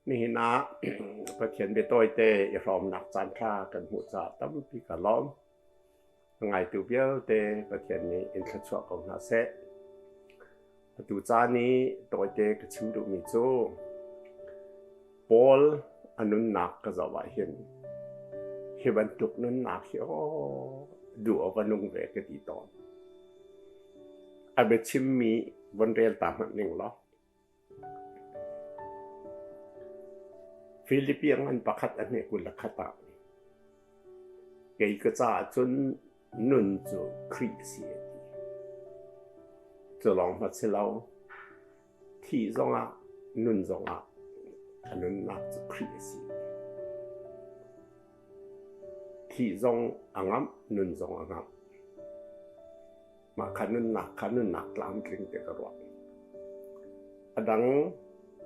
Nihin ah Pathian biatawite i hrawmnak caanṭha kan hmuh caah tampi ka lawm. A ngaitu vialte Pathian nih in thluachuah ko hna seh. Atu caan i tawite ka chim duhmi cu Paul a nunnak ka zoh ah hin hi bantuk nunnak hi aw duh awk a nung ve ka ti tawn. A biachimmi von rel ta hmanh ning law Filipi ngan pakhat a hne 21 ah kei ka caah cun nun cu Khrih a si a ti. Cu lawng hmanh si lo, thih zongah nun zongah ka nunnak cu Khrih a si. Thih zong a ngamh, nun zong a ngamh. Mah kha nunnak kha nunnak tlamtling te ka ruah. A dang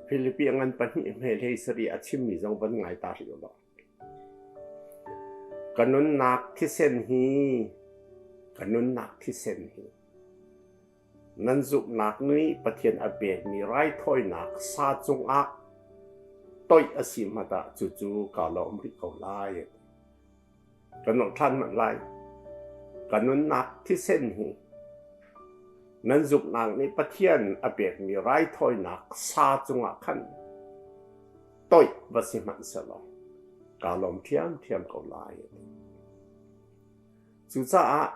Filipi ngan pahnih hme hlei sarih a chimmi zong van ngai ta rih u law. Ka nunnak thisen hi ka nunnak thisen hi nan zumhnak nih Pathian a pekmi raithawinak sa cungah toih a si hmanh ah cucu kaa lawm rih ko lai. Ka nolh ṭhan manh lai. Ka nunnak thisen hi nan zumhnak nih Pathian a pekmi raithawinak sa cungah khan toih va si hmanh sehlaw kaa lawm ṭhiamṭhiam ko lai. Cucaah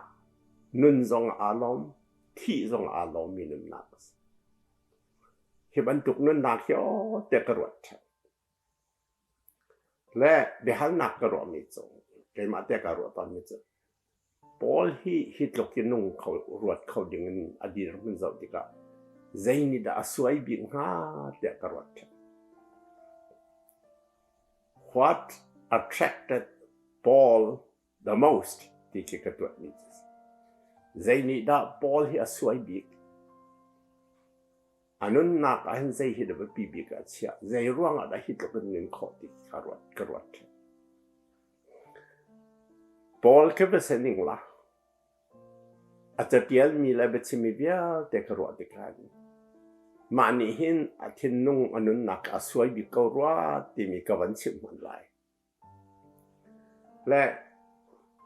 nun zong aa lawm, thih zong aa lawmmi nunnak a si. Hi bantuk nunnak hi aw tiah ka ruat ṭhan. Le biahalnak ka ruahmi cu keimah te ka ruah tawnmi cu Paul hi hi tluk i nung kho ruat kho ding in a dirhmun zoh tikah zei nih dah a suai bik hnga tiah ka ruat ṭhan. What attracted Paul the most ti khi ka tuahmi cu a si. Zei nih dah Paul hi a suai bik? A nunnak ah hin zei hi dah biapi bik ah a chiah? Zei ruangah dah hi tluk in nun khawh ti ka ruat ka ruat ṭheo. Paul khi va si ning la, a catialmi le biachimmi vialte ka ruah tikah mah nih hin a thinlung a nunnak a suai bik ko rua timi ka van chimh hmanh lai. Le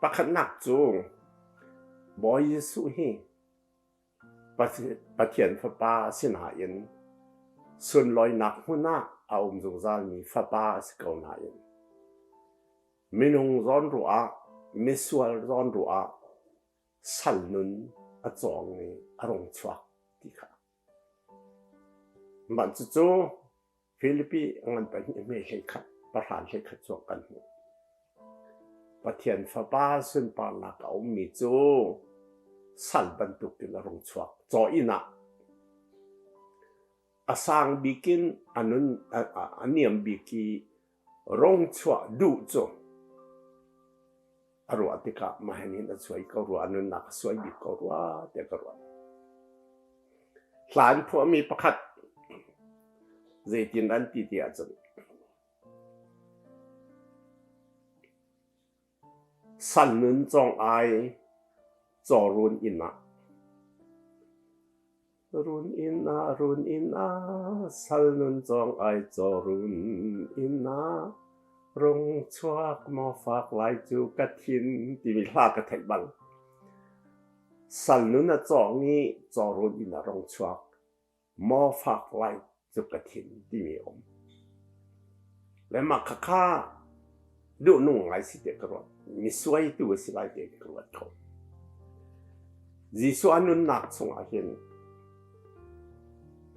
pakhatnak cu Bawi Jesuh hi Pathian Fapa a si nain sunlawinak hmun ah a um zungzalmi Fapa a si ko nain minung zawnruah ah misual zawnruah ah sal nun a cawng i a rung chuak ti kha. Mah cucu Filipi ngan pahnih hme 11 pahra 11 cu kan hmuh. Pathian Fapa sunparnak a ummi cu sal bantukin a rung chuak. Caw inn ah a sang bik in a nun a niam bik i rung chuah duh cu a ruah tikah mah hin a suai ko rua, a nunnak a suai bik ko rua tiah ka ruah. Hla an phuahmi pakhat zeitin an ti ti ahcun sal nun cawng ai cawrun inn ah Run inn ah, run inn ah, sal nun cawng ai caw run inn ah, rung chuak maw fak lai cu ka thin timi hla ka theih bal. Sal nun a cawng i caw run inn ah rung chuak maw fak lai cu ka thin timi um. Le mah khakha duhnung ngai si tiah ka ruat. Mi suaitu a si lai tiah ka ruat kho. Jesuh a nunnak chungah hin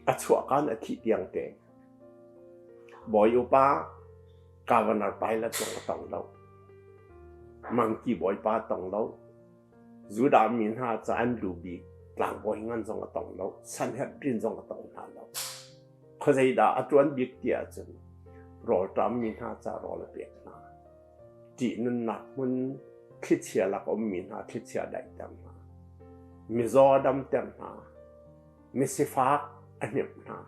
a chuahkan a thih tiang te bawi upa governor Pilate zong a tong lo. Mangki bawipa tong lo. Judah mi hna ca an lu bik tlangbawi ngan zong a tong lo, Sanhedrin zong a tong hna lo. Khuazei dah a ṭuan bik ti ahcun rawlṭam mi hna ca rawl a pek hna. Ṭihnunnak hmun thlichia lak a ummi hna thlichia daihter hna. Mizaw a damter hna. Misifak a hnemh hna.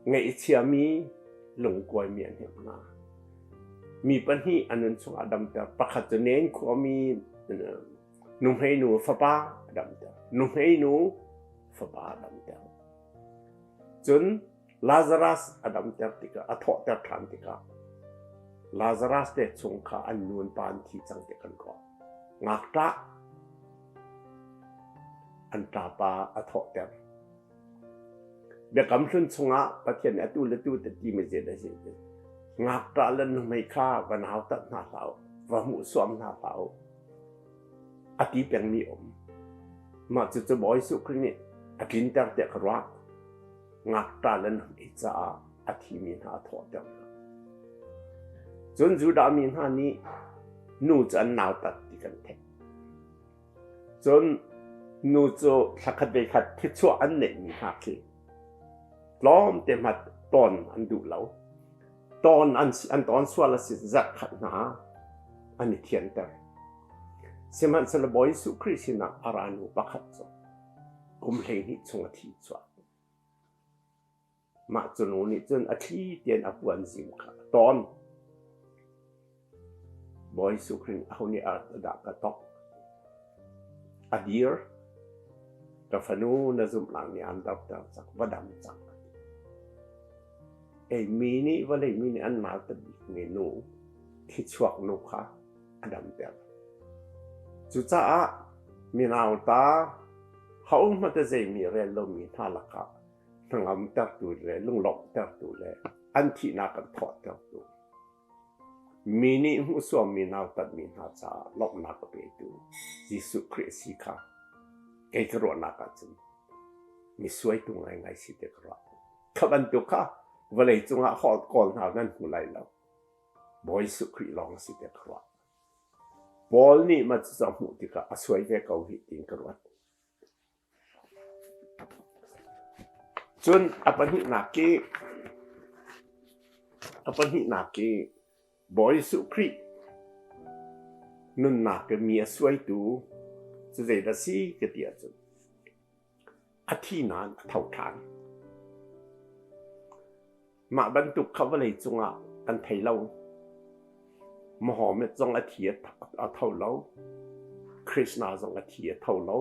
Ngaihchiami lungkuaimi a hnemh hna. Mi pahnih a nun chungah a damter. Pakhat cu Nen khuami nuhmeinu fapa a damter. Nuhmeinu fapa a damter. Cun Lazarus a damter tikah a thawhter ṭhan tikah Lazarus te chung kha an nu an pa an thi cang ti kan ruah. Ngakṭah an ṭapa a thawhter. Biakam hlun chungah Pathian nih atu le tu te timi zei dah si ngakṭah le nuhmei kha va nautat hna hlah u, va hmuhsuam hna hlah u. A ti pengmi um. Mah cucu Bawi Jesuh Khrih nih a tlinter tiah ka ruah. Ngakṭah le nuhmei caah a thimi hna a thawhter hna. Cun Judah mi hna nih nu cu an nautat ti kan theih. Cun nu cu thlakhat ve khat thichuah an neihmi hna khi tlawmte hmat tawn an duh lo. Tawn an, an tawn sual a si zarh khat hna an i thianter. Sihmanhsehlaw Bawi Jesuh Khrih sinah a ra nu pakhat cu kum 12 chung a thi chuah. Mah cu nu nih cun a thli tein a puan zim kha a tawn. Bawi Jesuh Khrih nih aho nih a dah ka tok? A dir. Ka fanu na zumhnak nih aan dorter cang, va dam cang. Ei mi nih vawlei mi nih an nautat bikmi nu, thichuak nu kha a damter. Cucaah minauta hohmanh zeimi rel lomi hna lakah hnangamtertu le lunglawmhtertu le an thihnak an thawhtertu mi nih hmuhsuammi nautatmi hna caah lawmhnak a petu Jesuh Khrih a si kha kei ka ruahnak ahcun mi suaitu ngaingai si ti ka ruah. Kha bantuk kha vawlei cungah kawl hna nan hmu lai lo. Bawi Jesuh Khrih lawng a si tiah ka ruah. Paul nih mah cucu a hmuh tikah a suai ve ko hih tiin ka ruat. Cun a pahnihnak i a pahnihnak i Bawi Jesuh Khrih nunnak i mi a suaitu cu zeidah si ka ti ahcun a thi nain a tho ṭhan. Mah bantuk kha vawlei cungah kan thei lo. Muhammad zong a thi a tho lo. Krishna zong a thi a tho lo.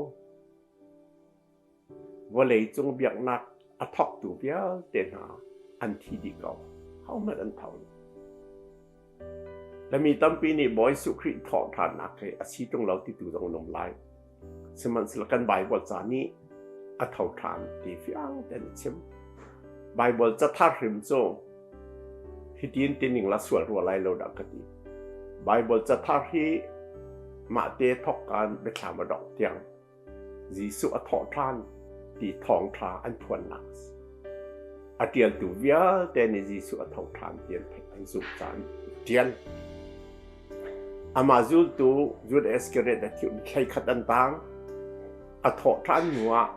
Vawlei cung biaknak a thawktu vialte hna an thi dih ko. Hohmanh an tho lo. Le mi tampi nih Bawi Jesuh Khrih thawhṭhannak hi a si ṭung lo titu zong an um lai. Sihmanhsehlaw kan Baibal ca nih a tho ṭhan ti fiang tein a chim. Baibal cathar hrim cu hitin tining la sual rua lai lo dah ka ti. Baibal cathar hi mahte thawkkaan biathlam a dongh tiang Jesuh a thawh ṭhan ti thawngṭha an phuannak a si. A ṭialtu vialte nih Jesuh a tho ṭhan ti an theih an zumh caah an ṭial. Amah zultu Judas Iskariot a thih thleikhat an tang. A thawh ṭhan hnuah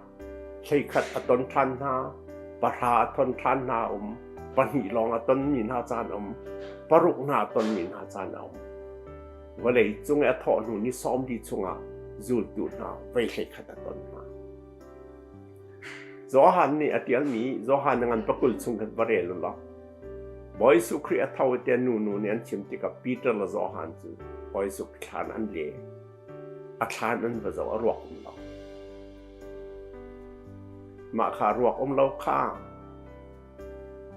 thleikhat a ton ṭhan hna, pahra a ton ṭhan hna a um, pahnih lawng a tonmi hna caan a um, paruk hna a tonmi hna caan a um. Vawlei cung i a thawh hnu ni sawmli chungah zultu hna vei hleikhat a ton hna. Johan nih a ṭialmi Johan a ngan pakul chung khan va rel u law Bawi Jesuh Khrih a tho tiah nunu nih an chim tikah Peter le Johan cu Bawi Jesuh thlan an le. A thlan an va zoh a ruak um lo. Mah kha ruak um lo kha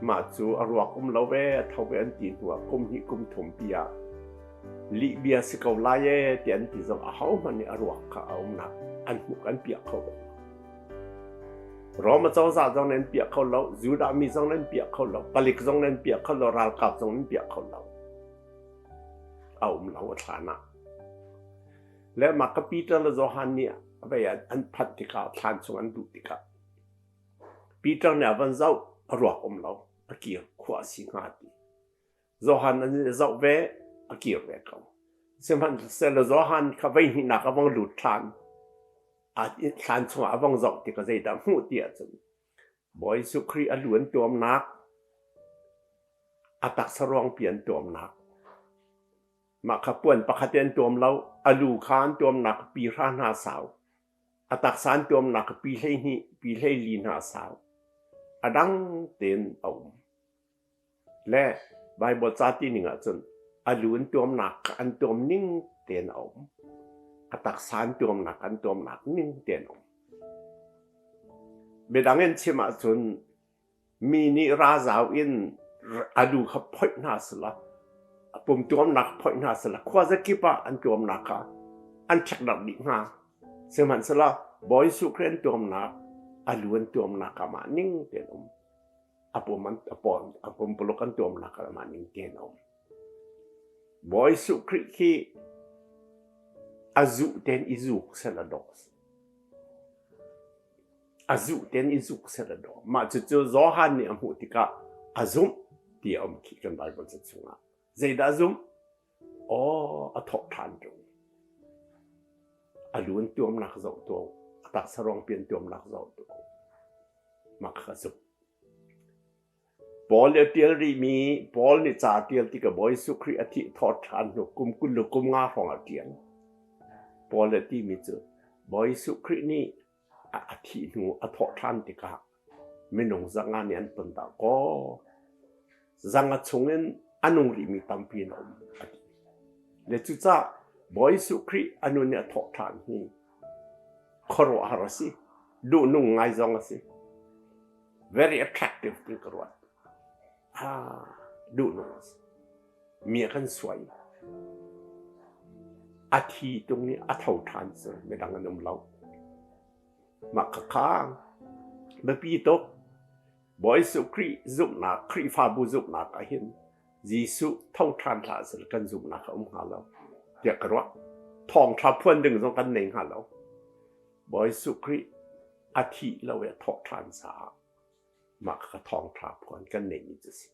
mah cu a ruak um lo ve a tho ve an ti hnuah kum hnih kum thum pi ah lihbia si ko lai ee ti an ti zong ahohmanh nih a ruak kha a umnak an hmuh an piah kho lo. Rome cozah zong nan piah kho lo, Judah mi zong nan piah kho lo, palik zong nan piah kho lo, ralkap zong nan piah kho lo. A um lo a thlan ah. Le mah ka Peter le Johan nih vei an phanh tikah thlan chung an duh tikah Peter nih a van zoh a ruak um lo a kir khua a si hnga ti. Johan an zoh ve a kir ve ko. Sihmanhsehlaw Johan kha vei hnihnak a vong lut ṭhan. Thlan chungah a vong zoh tikah zeidah hmuh ti ahcun Bawi Jesuh Khrih a lu an tuamnak, a taksa ruangpi an tuamnak, mah kha puan pakhat in an tuam lo, a lu kha an tuamnak pi hra hna sau, a taksa an tuamnak pi 12, pi 14 hna sau, a dang tein a um. Le Baibal ca ti ning ahcun a lu an tuamnak kha an tuam ning tein a um. A taksa an tuamnak an tuamnak ning tein a um. Biadang in chim ahcun Mi nih razau in a lu kha phoih hna sela, a pum tuamnak phoih hna sela, khua zakip ah an tuamnak kha an ṭhekdarh dih hnga. Sihmanhsehlaw Bawi Jesuh Khrih an tuamnak, a lu an tuamnak ah mah ning tein um. A pum an a pawn a pumpuluk an tuamnak ah mah ning tein a um. Bawi Jesuh Khrih khi a zuh tein i zuk sela dawh a si. A zuh tein i zuk sela dawh. Mah cucu Johan nih a hmuh tikah a zumh ti a um khi kan Bible ca chungah. Zeidah a zumh? Aw, a thawh ṭhan ṭung. A lu an tuamnak zoh tuah, a taksa ruangpi an tuamnak zoh tuah. Mah kha ka zumh. Paul nih a ṭial rihmi Paul nih ca a ṭial tikah Bawi Jesuh Khrih a thih thawh ṭhan hnu kum 20 le kum nga hrawng a ṭial. Paul a timi cu Bawi Jesuh Khrih nih a thih hnu a thawh ṭhan tikah minung zanga nih an ton dah kaw zanga chungin a nung rihmi tampi an um a ti. Le cucaah Bawi Jesuh Khrih a nun i a thawh ṭhan hi khuaruahhar a si, duhnung ngai zong a si. Very attractive ti ka ruat. Ah, duhnung a si. Mi a kan suai. A thi tung i a tho ṭhan cu midang an um lo. Mah khakha biapi tuk. Bawi Jesuh Khrih zumhnak, Khrihfabu zumhnak ah hin Jesuh tho ṭhan hlah seh kan zumhnak a um hnga lo tiah ka ruah. Thawngṭha phuan ding zong kan nei hnga lo. Bawi Jesuh Khrih a thih lo i a thawh ṭhan caah mah kha thawngṭha phuan kan neihmi cu a si.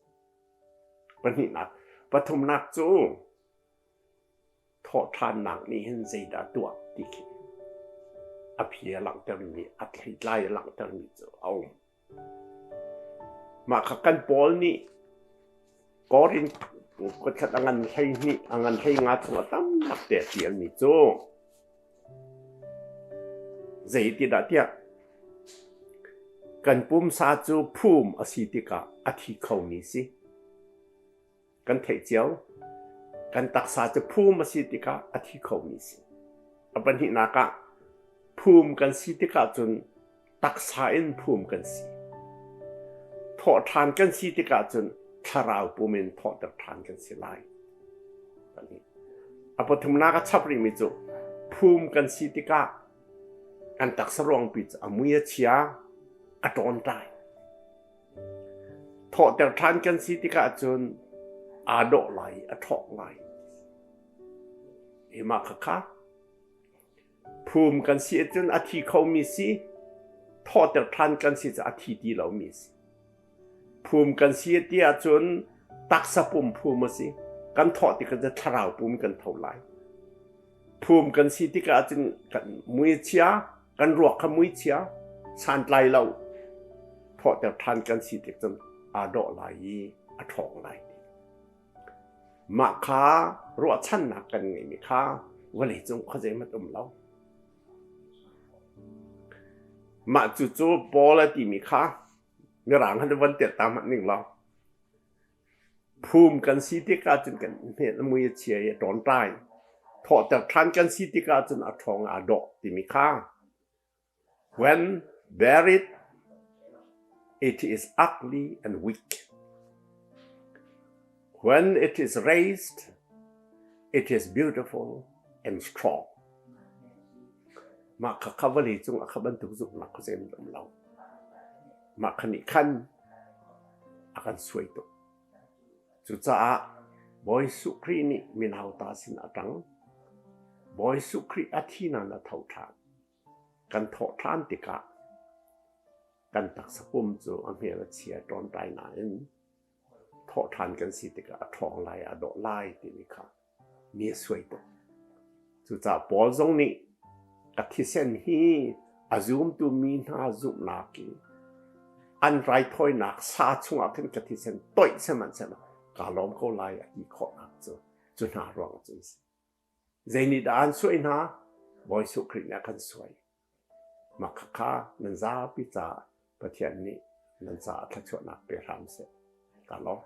Pahnihnak, pathumnak cu thawhṭhannak nih hin zeidah tuah ti khi a phi a langhtermi, a thleitlai a langhtermi cu a um. Mah kha kan Paul nih Korin kuatkhat a ngan 12, a ngan 15 chung a tamnak te a ṭialmi cu Zeitidah tiah kan pumsa cu phum a si tikah a thi khomi si. Kan theih cio. Kan taksa cu phum a si tikah a thi khomi si. A pahnihnak ah phum kan si tikah cun taksa in phum kan si. Thawhṭhan kan si tikah cun thlarau pum in thawhter ṭhan kan si lai. A pathumnak a chap rihmi cu phum kan si tikah kan taksa ruangpi cu a mui a chia, a ṭawnṭai. Thawhter ṭhan kan si tikah cun aa dawh lai, a ṭhawng lai. Hi mah khakha Phum kan si ahcun a thi khomi si, thawhter ṭhan kan si cu a thi ti lomi si. Phum kan si ti ahcun taksa pum phum a si. Kan thawh tikah cun thlarau pum kan tho lai. Phum kan si tikah cun kan muichia, kan ruak kha muichia, santlai lo. Thawhter ṭhan kan si tik cun aa dawh lai i a ṭhawng lai. Mah kha ruahchannak kan ngeihmi kha vawleicung khuazeihmanh um lo. Mah cucu Paul a timi kha Mirang han von tet ta hmanh ning law phum kan si tikah cun kan hmet a mui a chia i a ṭawnṭai. Thawhter ṭhan kan si tikah cun a ṭhawng aa dawh timi kha When buried, it is ugly and weak. When it is raised, it is beautiful and strong. Mah kha kha vawlei cung a kha bantuk zumhnak kha zeim um lo. Mah kha nih khan a kan suai tuk. Cucaah Bawi Jesuh Khrih nih minauta sin a ṭang. Bawi Jesuh Khrih a thi nain a tho ṭhan. Kan thawh ṭhan tikah kan taksa pum cu a hmel a chia ṭawnṭai nain thawh ṭhan kan si tikah a ṭhawng lai, aa dawh lai timi kha mi a suai tuk. Cucaah Paul zong nih ka thisen hi a zumtu mi hna zumhnak i an raithawinak sa chungah khin ka thisen toih sihmanhsehlaw kaa lawm ko lai a ti khawhnak cu cu hna ruang cun a si. Zei nih dah an suai hna? Bawi Jesuh Khrih nih a kan suai. Mah khakha nan zapi caah Pathian nih nan caah thluachuahnak pe hram seh. Ka lawm.